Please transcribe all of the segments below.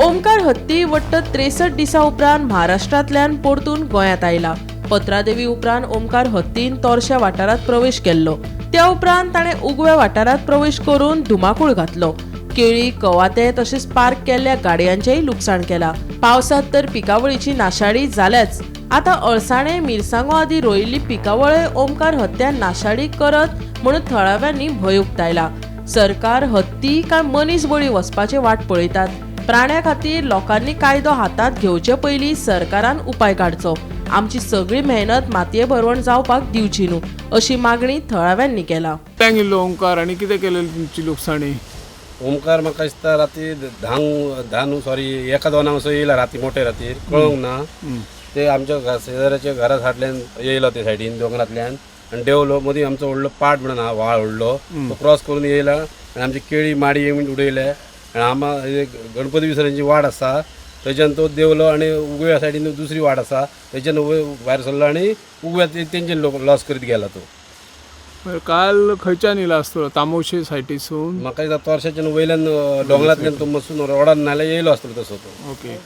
ओमकार हत्ती वट्ट 63 दिसां उपरांत महाराष्ट्रांतल्यान परतून गोंयांत आयला. पत्रादेवी उपरांत ओमकार हत्तीन तोरश्या वाठारांत प्रवेश केल्लो. त्या उपरांत ताणें उगव्या वाठारांत प्रवेश करून धुमाकूळ घातलो. केळी, कवाथे तशेंच पार्क केल्ल्या गाडयांचेय लुकसाण केलां. पावसांत तर पिकावळीची नाशाडी जाल्याच, आतां अळसाणे, मिरसांगो आदी रोयिल्ली पिकावळय ओमकार हत्त्यान नाशाडी करत म्हणून थळाव्यांनी भंय उक्तायला. सरकार हत्ती काय मनीस बळी वचपाची वाट पळयतात? प्राण्या खातीर लोकांनी कायदो हातांत घेवचे पयलीं सरकारान उपाय काडचो. आमची सगळी मेहनत मातये भरवण जावपाक दिवची न्हू, अशी मागणी थळाव्यांनी केला. कित्याक येयल्लो ओंकार आनी कितें केलें तुमची लुकसाणी? ओमकार म्हाका दिसता राती 10क, 10 न्हू, सॉरी, एका दोनांक असो येयला राती, मोठे रातीर, कळोंक ना. ते आमच्या शेजाऱ्याच्या घरा सायडल्यान येयलो, ते सायडीन दोंगरांतल्यान आनी देंवलो. मदीं आमचो व्हडलो पाट म्हणून आहा, व्हाळ व्हडलो, तो क्रॉस करून येयला आनी आमची केळी माडी बीन उडयले. आनी आमा एक गणपती विसरांची वाड आसा, थंयच्यान तो देंवलो आनी उगव्या सायडीन दुसरी वाड आसा, थंयच्यान भायर सरलो आनी उगव्या तेंचे लोक लॉस करीत गेला तो. बरं, काल खंयच्यान येयला आसतलो? तामोशे सायटीसून? म्हाका दिसता तोरशाच्यान वयल्यान, दोंगरांतल्यान तो मसून रोडान नाल्यार येयलो आसतलो तसो तो. ओके,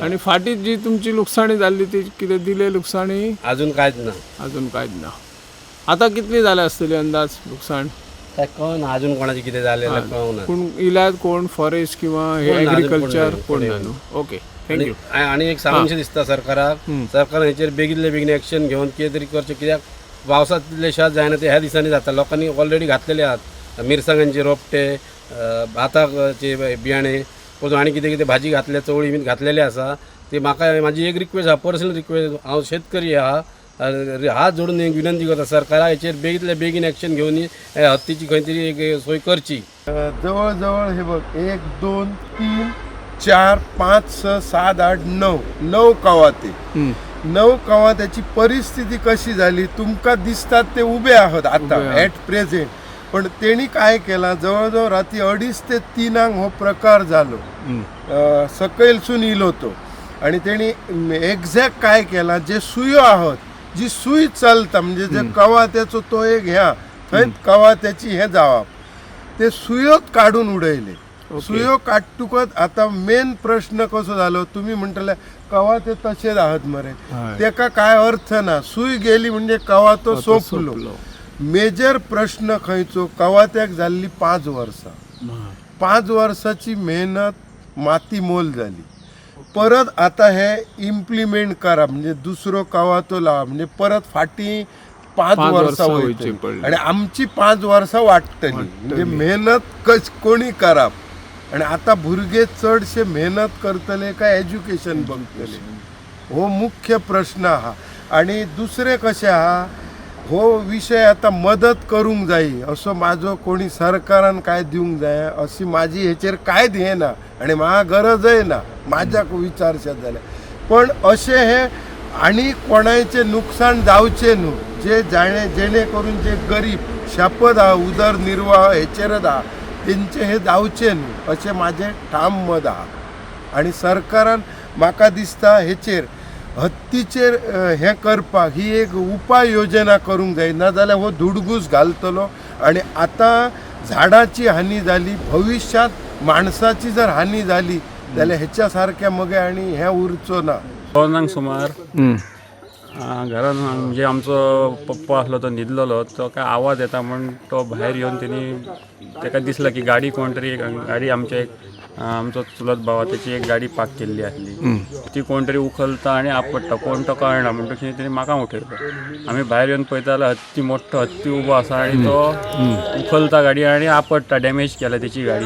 आनी फाटीं जी तुमची लुकसाणी जाल्ली ती कितें दिले लुकसाणी? अजून कांयच ना. अजून कांयच ना. आतां कितली जाल्या आसतली अंदाज लुकसाण? काय कळना अजून कोणाचें कितें जालें जाल्यार कळना. पूण इलाज कोण फॉरेस्ट किंवा हे कोण ना, अजून कोण एग्रीकल्चर ना, कोण कोण ना न्हू? Okay, thank you. आनी एक सांगूनशें दिसता सरकाराक, सरकारान हेचेर बेगीनले बेगीन एक्शन घेवन कितें तरी करचें, कित्याक पावसांतले शेत जायना ते ह्या दिसांनी जाता. लोकांनी ऑलरेडी घातलेले आहात मिरसांगांचे रोपटे, भाताचे बियाणे, परतून आनी कितें कितें भाजी घातल्या, चवळी बीन घातलेले आसा. ते म्हाका म्हाजी एक रिक्वेस्ट आहा, पर्सनल रिक्वेस्ट, हांव शेतकरी आहा, हात जोडून एक विनंती करता सरकाराक, हेचेर बेगींतल्या बेगीन एक्शन घेवन हे हत्तीची खंय तरी एक सोय करची. जवळ जवळ हे बघ, 1, 2, 3, 4, 5, 6, 7, 8, 9, 9 कवाते. 9 कवात्याची परिस्थिती कशी झाली तुमका दिसतात, ते उभे आहात आता ॲट प्रेझेंट. पण तेणी काय केला, जवळजवळ राती 2:30 ते 3 हो प्रकार झालो. सकयलसून इलो तो आणि तेणी एक्झॅक्ट काय केला, जे सुयो आहात, जी सुई चलता, म्हणजे जे कवात्याचो तो एक ह्या थंय कवात्याची हे जावप, ते सुयोच काडून उडयले. सुयो काडटकच आता मेन प्रश्न कसो जालो, तुमी म्हणटले कवाते तशेच आहात मरे, तेका काय अर्थ ना, सुय गेली म्हणजे कवातो सोंपलो. मेजर प्रश्न खंयचो, कवात्याक जाल्ली 5 वर्सां, 5 वर्साची मेहनत माती मोल जाली. परत आता हे इम्प्लिमेंट करा, म्हणजे दुसरो कवातो लावा, म्हणजे परत फाटीं 5 वर्सां वयतली आनी आमची 5 वर्सां वाडटली. म्हणजे मेहनत कश कोणी करप, आनी आतां भुरगे चडशे मेहनत करतले काय एज्युकेशन बघतले, हो मुख्य प्रश्न आहा. आनी दुसरें कशें आहा, हो विशय आतां मदत करूंक जाय असो म्हाजो, कोणी सरकारान काय दिवंक जाय अशी म्हाजी हेचेर कांयच हें ना आनी म्हाका गरजय ना म्हाज्याक विचारशात जाल्यार. पण अशें हें आनी कोणायचें नुकसान जावचें न्हू, जे जाणे जेणे करून जे गरीब शपथ आहा, उदरनिर्वाह हेचेरच आहा, तेंचें हें जावचें न्हू अशें म्हाजें ठाम मत आहा. आनी सरकारान म्हाका दिसता हेचेर हत्तीचेर हें करपाक ही एक उपाय योजना करूंक जाय, नाजाल्यार हो धुडगूस घालतलो. आनी आतां झाडाची हानी जाली, भविश्यांत माणसाची जर हानी जाली जाल्यार हेच्या सारकें मगे आनी हें उरचो ना. 2 सुमार घरान म्हणजे आमचो पप्पा आसलो तो न्हिदलेलो, तो काय आवाज येता म्हण तो भायर येवन तेणी ताका दिसला की गाडी कोण तरी गाडी आमच्या एक आमचो चुलत भाव तेची एक गाडी पार्क केल्ली आसली, ती कोण तरी उखलता आनी आपडटा, कोण तो कळना. म्हणटकीर तेणी म्हाका उठयलो. आमी भायर येवन पळयता जाल्यार हत्ती, मोठो हत्ती उबो आसा आनी तो उखलता गाडी आनी आपडटा, डॅमेज केल्या तेची गाडी.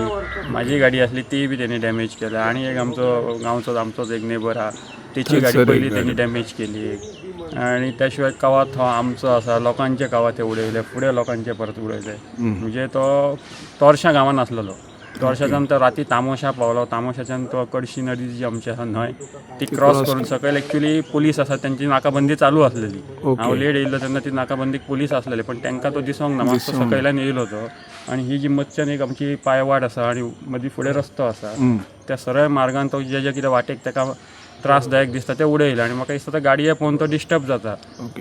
म्हाजी गाडी आसली ती बी तेणी डॅमेज केल्या. आनी एक आमचो गांवचो आमचोच एक नेबर आहा, तेची गाडी पयली तेणी डॅमेज केली एक. आनी त्या शिवाय कवाथ हो आमचो आसा, लोकांचे कवाथे उडयले, फुडें लोकांचे परत उडयले. म्हणजे तो तोरशा गांवान आसलेलो, तोरशाच्यान तो राती तामोशा पावलो, तामोशाच्यान तो कडशी नदी जी आमची आसा न्हंय ती क्रॉस करून सकयल एक्चुली पुलीस आसा तेंची नाकाबंदी चालू आसलेली. हांव लेट येयल्लो तेन्ना ती नाकाबंदीक पुलीस आसलेले, पण तेंकां तो दिसोंक ना, मातसो सकयल्यान येयलो तो. आनी ही जी मदच्यान एक आमची पांयवाट आसा आनी मदीं फुडें रस्तो आसा, त्या सरळ मार्गान तो जे जे कितें वाटेक तेका त्रासदायक दिसता ते उडयले. आनी म्हाका दिसता गाडये पळोवन तो डिस्टर्ब जाता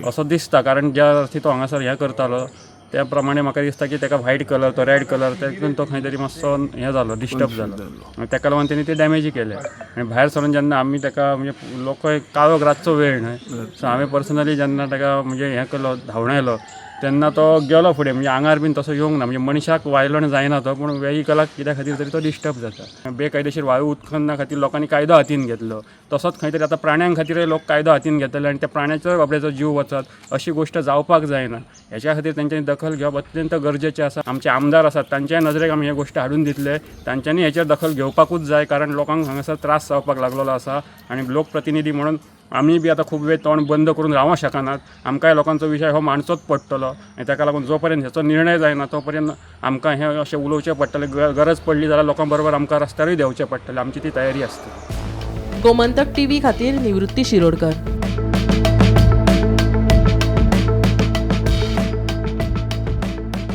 असो दिसता, कारण ज्या अर्थी तो हांगासर हें करतालो त्या प्रमाणे म्हाका दिसता की ताका व्हायट कलर तो रेड कलर तेतून तो खंय तरी मातसो हें जालो, डिस्टर्ब जालो आनी ताका लागून तेणी ते डॅमेजी केले. आनी भायर सरून जेन्ना आमी ताका म्हणजे लोक काळोख रातचो वेळ न्हय, सो हांवें पर्सनली जेन्ना ताका म्हणजे हें केलो, धांवणायलो तेन्ना तो गेलो फुडें, म्हणजे आंगार बीन तसो येवंक ना, म्हणजे मनशाक वायलंट जायना तो, पूण वेहिकलाक कित्या खातीर तरी तो डिस्टर्ब जाता. बेकायदेशीर वाळू उत्खनना खातीर लोकांनी कायदो हातीन घेतलो, तसोच खंय तरी आतां प्राण्यां खातीरय लोक कायदो हातीन घेतले आनी त्या प्राण्याचोय बाबड्याचो जीव वचत अशी गोश्ट जावपाक जायना. हेच्या खातीर तेंच्यांनी दखल घेवप अत्यंत गरजेचें आसा. आमचे आमदार आसात तांच्याय नजरेक आमी हे गोश्ट हाडून दितले, तांच्यांनी हेचेर दखल घेवपाकूच जाय, कारण लोकांक हांगासर त्रास जावपाक लागलेलो आसा आनी लोकप्रतिनिधी म्हणून आमी बी आतां खूब वेळ तोंड बंद करून रावंक शकनात. आमकांय लोकांचो विशय हो मांडचोच पडटलो आनी ताका लागून जो पर्यंत हेचो निर्णय जायना तो पर्यंत आमकां हें अशें उलोवचें पडटलें. गरज पडली जाल्यार लोकां बरोबर आमकां रस्त्यारूय देंवचें पडटलें, आमची ती तयारी आसता. गोमंतक टीव्ही खातीर निवृत्ती शिरोडकर.